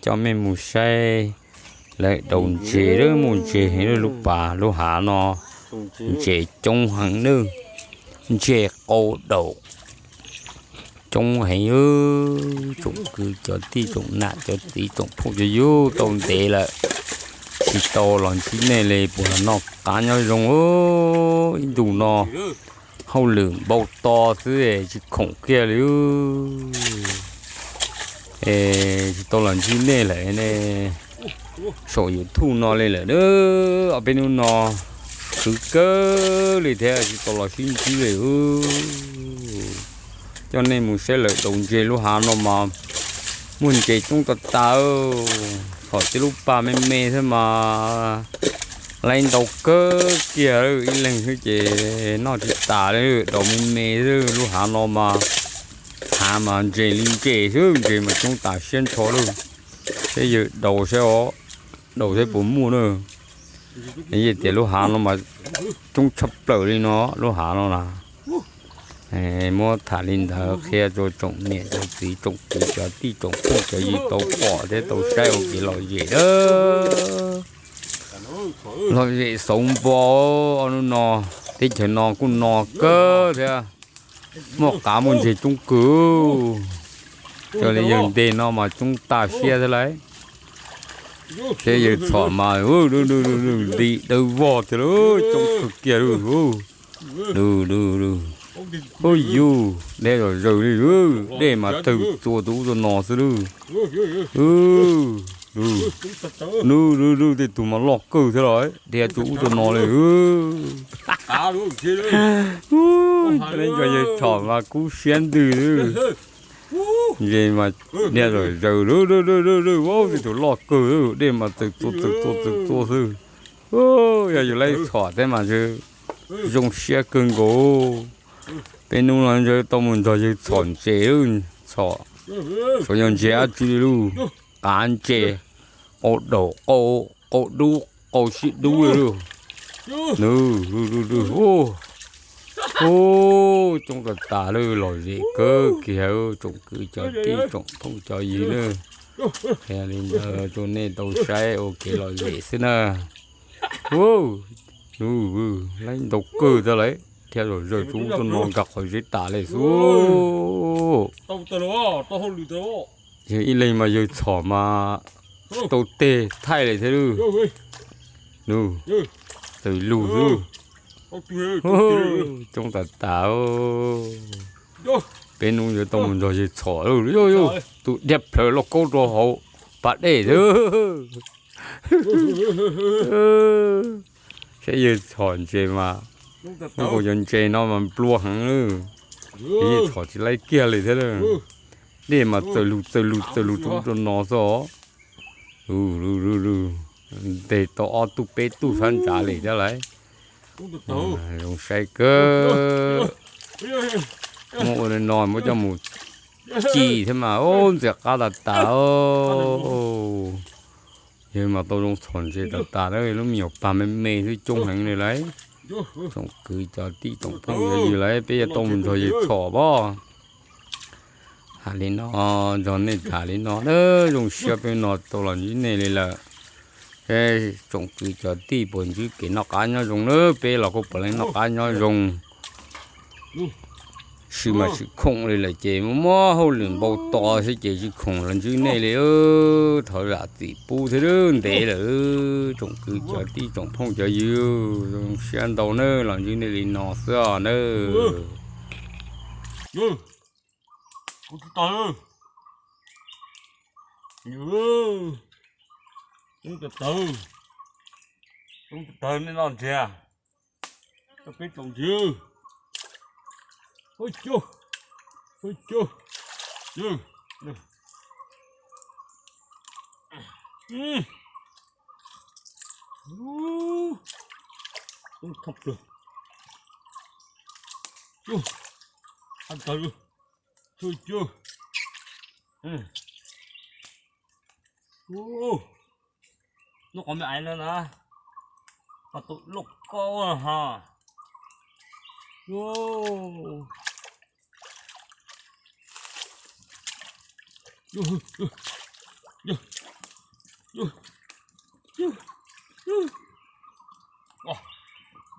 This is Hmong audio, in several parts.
Cov mej mus saib lawv daus ntses lawm, muaj ntses heev lub pas lub hav no, ntses coob heev nawb, ntses qau daus coob heev. Tsoom kwv cov tij tsoom nam cov txiv tsoom phooj cov ywg, tau ntev lawm tsis tau los ntsib nej li, puas noj qab nyob zoo ib ntus no. Hauj lwm npau taws xwb tsis khoom kiag li. Tsis tau los ntsib nej lawm ne, saum YouTube no li lawm. Ob peb hnub no khwv kawg li thiab tsis tau los sib ntsib li. Coj nej mus saib lawv daus ntses lub hav no mas muaj ntses coob tas tas, txhom tej lub pas me me xwb mas laib ntau kawg kiag. Ib leeg xwb ces noj tsis tas li, daus me me xwb. Lub hav no mas, hav mas ntses li ntses xwb, ntses mas coob tas siab ntsho lawm. Saib yawg daus saib os, daus saib puas muaj na. Yeej tias lub hav no mas coob tshaj plaws li no, lub hav no na. Muab tham li ntawd qhia rau tsoom niam cov txiv tsoom kwv cov tij tsoom phooj cov ywg tau pom thiab tau saib ua kev lom zem a. Lom zem xauv npo. Hnub no teb chaws no kuj no kawg thiab, muaj qav muaj ntses coob kawg. Raws li yawg nteg no mas coob tas siab thiab lauj. Thiab yawg txhom mas nti dawb vog tiag lauj, coob kawg kiag lauj. Ub yus, dej zom zaws li, dej mas tawg txua tus ub tus no xwb lauj. Ub, tej tug mas loj kawg thiab los dhia txua ub txua no li. Ub, cov yawg txhom mas kub siab ntws. Ntses mas dhia zom zaws, tej tug loj kawg, dej mas txawm txua txawm txua txawm txua xwb. Yog yus laib txhom thiab mas zoo siab kawg nkaus. Peb hnub no tau mus nrog yawg txhom ntses, txhom, txhom yog ntses dab tsi li lauj, qav ntses, qau daum, qau dub, qau sib dub li lauj. Ub, coob tas tas lawm, lom zem kawg kiag tsoom kwv cov tij tsoom phooj cov ywg lawm. Qhia li ntawd rau nej tau saib ua kev lom zem xwb na. Ub, laib ntau kawg thiab lauj, dhia zom zaws txua ub txua no nkag qhov zeb tas li xwb. Yog ib leeg mas yawg txhom mas tsis tau teg thaij li thiab lauj. Nws txawm lug xwb. Coob tas tas. Peb hnub yuav tau mus nrog yawg txhom lauj. Tus dhia plhawv lauj kaub rau hauv pas dej xwb. Saib yawg txhom ntses mas, ua cov ntses no mas nplua heev lauj. Yawg txhom tsis laib kiag li thiab lauj. Dej mas txawm lug txawm lug txawm lug rau ub rau no xwb os. Nteg tau ob tug peb tug sab ntsa li thiab lauj. Zoo saib kawg. Muab ua li no muab coj mus ci thiab mas ntxias qab tas tas. Yawg mas tau zoo txhom ntses tas tas, lub me nyuam pag me me xwb coob heev li lauj. Tsoom kwv cov tij tsoom phooj ywg lauj, peb yuav tau mus nrog yawg txhom pob. Hais li no, nrog nej tham li no na, zoo siab peb no tau los ntsib nej li lawm. Tsoom kwv cov tij puas ntsib kev noj qab nyob zoo na, peb los kuj puav leej noj qab nyob zoo. Sim mas tsis khoom li lawm ces muaj muab hauj lwm npau taws xwb ces tsis khoom los ntsib nej li. Thov zam txim pub thiab, ntev lawm. Tsoom kwv cov tij tsoom phooj cov ywg, zoo siab ntau nawb, los ntsib nej li no xwb os nawb. Kuv tsis tau. Tawv, tawv, nej noj nrhiav, peb tau nrhiav. Hu cu, hu cu, ub, thaj plawg, ub, thaj ntawd, hu cu, ub, lub qhov me aiv no na, mas tus loj koj ha.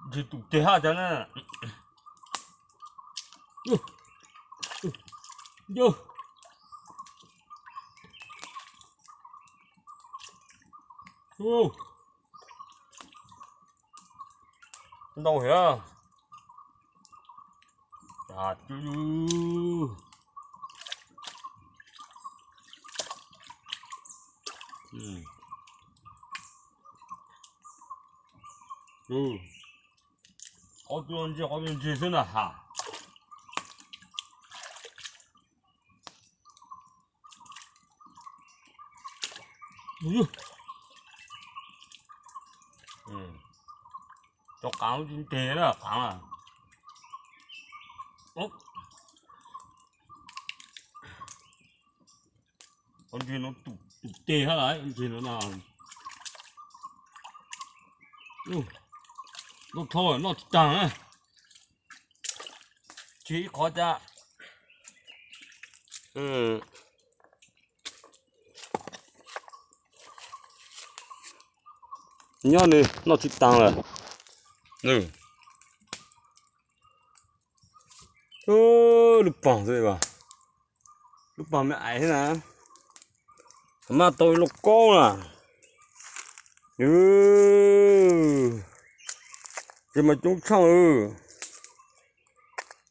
Ntsis tus ceg haj cas na. Ntau thiab. Qhov tus ntsis, qhov tus ntsis xwb na has. Cov qaav tsis nteg na, qaav. Qhov ntsis no tus teg hab lawm, ntsis no no. Noj dhau, noj tsis taag na. Tsis ib qhov cas. Nyob nws noj tsis taag lawm. Lub paag xwb, lub paag me aiv xwb na. Maj tau ib lauj kaub na. Tsis mas coob tshaaj.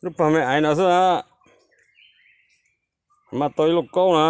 Lub paag me aiv no xwb na. Maj tau ib lauj kaub na.